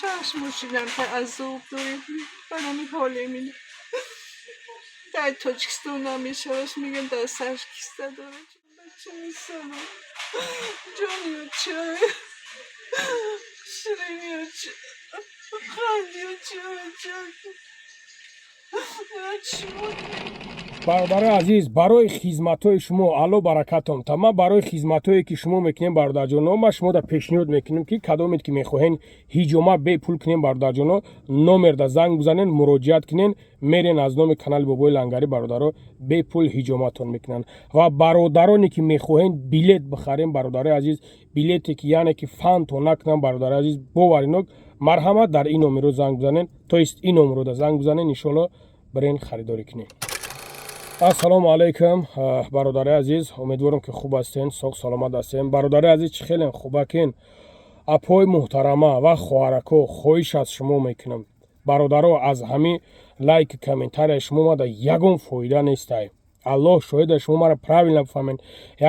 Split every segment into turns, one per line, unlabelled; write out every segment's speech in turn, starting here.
Чашм мошинам азоб дорем, барами ҳоле мина. Дар Тоҷикистон намешаваш, мегӯянд дар сарш киста дорад. Бачаи салом. Ҷони очай. Ширини очай. Қанди очай.
Бародарои азиз, барои хизматҳои шумо Алло баракатон та. Ман барои хизматҳое ки шумо мекунем, бародарҷоно, ман шумода пешниҳод мекунем, ки кадомед ки мехоҳен ҳиҷома бепул кунем, бародарҷоно, номерда занг бизанен, муроҷиат кунен, мерен аз номи канали Бобои Лангарӣ, бародаро, бепул ҳиҷоматон мекунанд. Ва бародароне ки мехоҳен билет бихарем, бародарои азиз, билете ки яъне ки фанто накунам, бародарои азиз, боваринок, марҳамат, дар ин номеро занг бизанен, то есть ин номерода занг бизанен, иншоалло бирен харидорӣ кунем. Ассалому алайкум, бародари азиз, умедворам ки хуб ҳастен, соғ саломат ҳастен. Бародари азиз, чӣ хелен, хубакен? Апои муҳтарама ва хоҳарако, хоҳиш аз шумо мекунам, бародаро, аз ҳамин лайк, комментария шумо мада ягон фоида нестай. Аллоҳ шоҳида, шумо мара правильно бифаҳмед.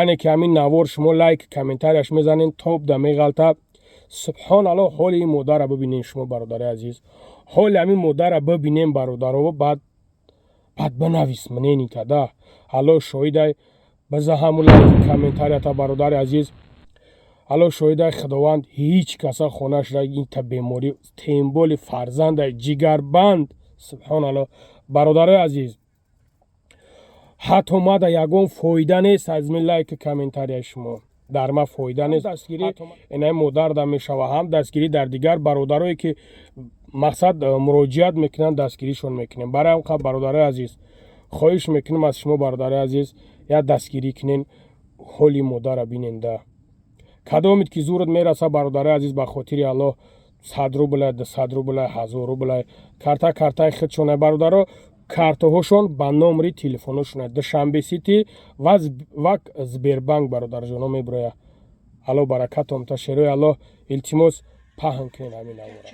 Яъне ки ҳамин навор шумо лайк, комментарияш мезанен, топ да меғалта. Субҳон Аллоҳ, ҳоли ин модара бибинем шумо, бародари азиз, ҳоли ҳамин модара бибинем, бародаро, баъд бинавис мнение када. Аллоҳ шоҳидай, биза ҳамун лайки, комментарията, бародари азиз. Аллоҳ шоҳидай, Худованд ҳеҷ каса хонашра инта беморӣ, тем более фарзандай ҷигарбанд. Субҳон Аллоҳ, бародарои азиз, ҳатто мада ягон фоида нест аз ми лайки, комментарияи шумо, дар ма фоида нест. Дастгирӣ инаи модарда мешава, ҳам дастгирӣ дар дигар бародарое ки мақсад муроҷиат мекунанд, дастгиришон мекунем. Барои ҳам қабл, бародарои азиз, хоҳиш мекунем аз шумо, бародарои азиз, як дастгирӣ кунен, ҳоли модара биненда. Кадомед ки зурат мераса, бародарои азиз, ба хотири Аллоҳ, 100 рубля, 200 рубля, 1000 рубля, карта картаи худшона, бародаро, картаҳошон ба номери телефоношона, Душанбе Сити ва Сбербанк, бародарҷоно, мебироя. Алло баракатом та, шерои Аллоҳ, илтимос, паҳн кунед ҳамин навора.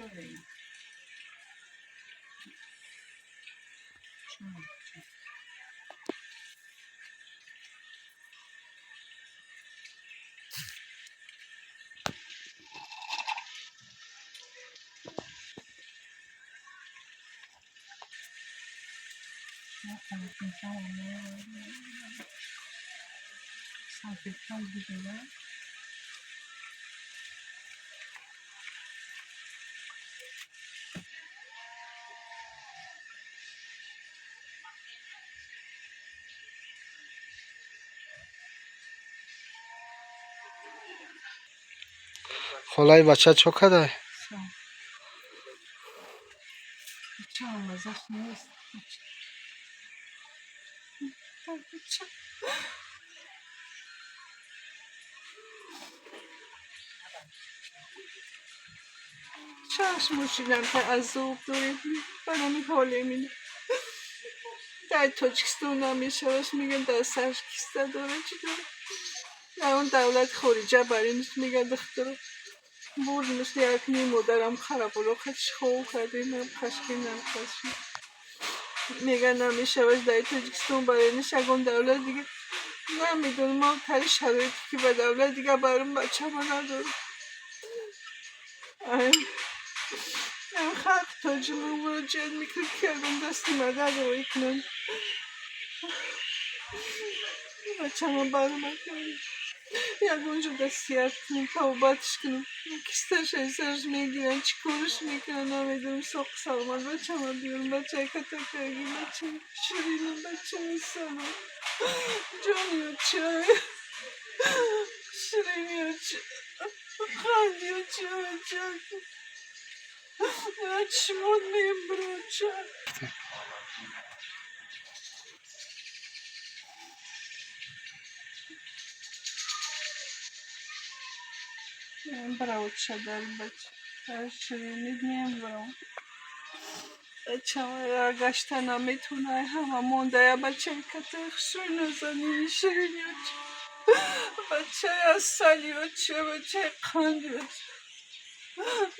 Холаи бача чо кадай?
Бачаам маззаш нест. Бача. Чашм мошинам азоб дорем, барами ҳоле мина. Дар Тоҷикистон намешаваш, мегӯянд дар сарш киста дорад, чӣ дорад. Дар он давлати хориҷа баринаш, мегӯянд духтуро. Бурдимаш, як ним модарам қараболо қачи хоб кардем, қашкинам қашки. Мегӯянд намешаваш дар Тоҷикистон баринаш, ягон давлат дига намедонам, ман тари шароите ки ба давлат дига барам бачама надорам. Ам халқи тоҷик муроҷиат мекунам, ки ягон дасти мадад роӣ кунанд. Бачама баромад кунам. Ягон ҷо дастият кунам, тавбатш кунам. Кисташа сараш мегиранд, чӣ кораш мекунанд, намедонам. Соқ саломат бачама биёрам, бачаи катакаги, бачаи ширинам, бачаи салом. Ҷони очай. Ширини очай. Қанди очай, очай. Чмон меброча. Броча дар бача. Ширини мебром. Бача гашта наметуна, ҳама мондая, бачаи катаи хушрӯи нозанини ширини оча. Бачаи асали оча, бачаи қанди оча.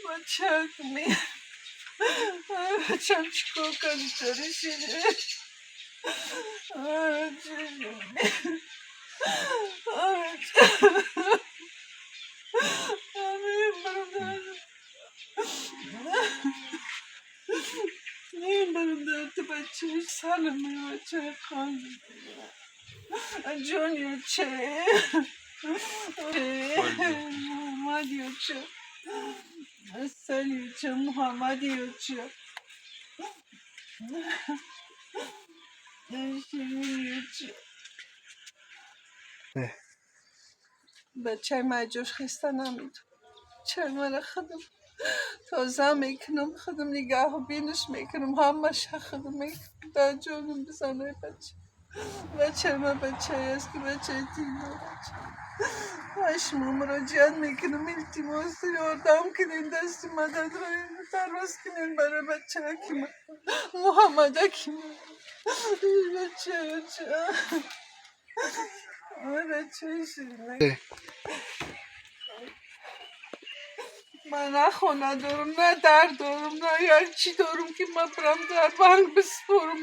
Бачак ми. Бачам чикор карди, дори шири? تو بچه سلمه، بچه خانم جونیو چه محمدیو چه سلیو چه محمدیو چه شیرینیو چه. بچه من جوش خسته نمیدونم چرا من خودم تازه میکنم، خودم نگاه و بینش میکنم، همش خودم میکنم. در جانم بزنه بچه، بچه من بچه است که بچه تیم بچه شما مراجعت میکنم، التماس یاردم کنین، دست مدد رو دراز کنین برای بچه که من، محمد که من بچه، بچه، بچه شیرینه. من نه خونه دارم، نه در دارم، نه یک چی دارم که من برم در بانک بسپرم.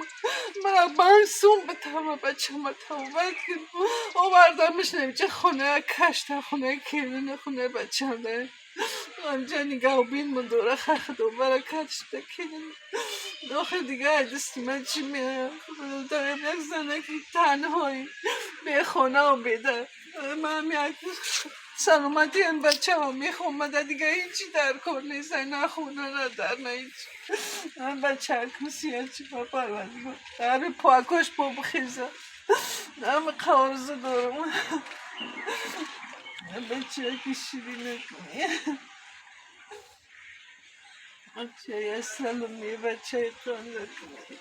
من بانک سوم بتم بچه ما توبت کنم آوردمش نمیشه. خونه کشته، خونه کرنه، خونه بچه هم داره آنجا نگاه بین من دوره خخد و برکت شده کنن. آخه دیگه دست من چی میاد؟ دارم یک زنه که تنهایی، به خونه و بیده. من هم یک سلامتی هم بچه ها میخوام. من دیگه هیچی در کار نیست، نه خونه، نه در، نه هیچ. من بچه کسی چی با پروردگار در پاکش با بخیزه. من قارزه دارم. بچه که شیرینه کنی، بچه سلمی، بچه قنده کنی.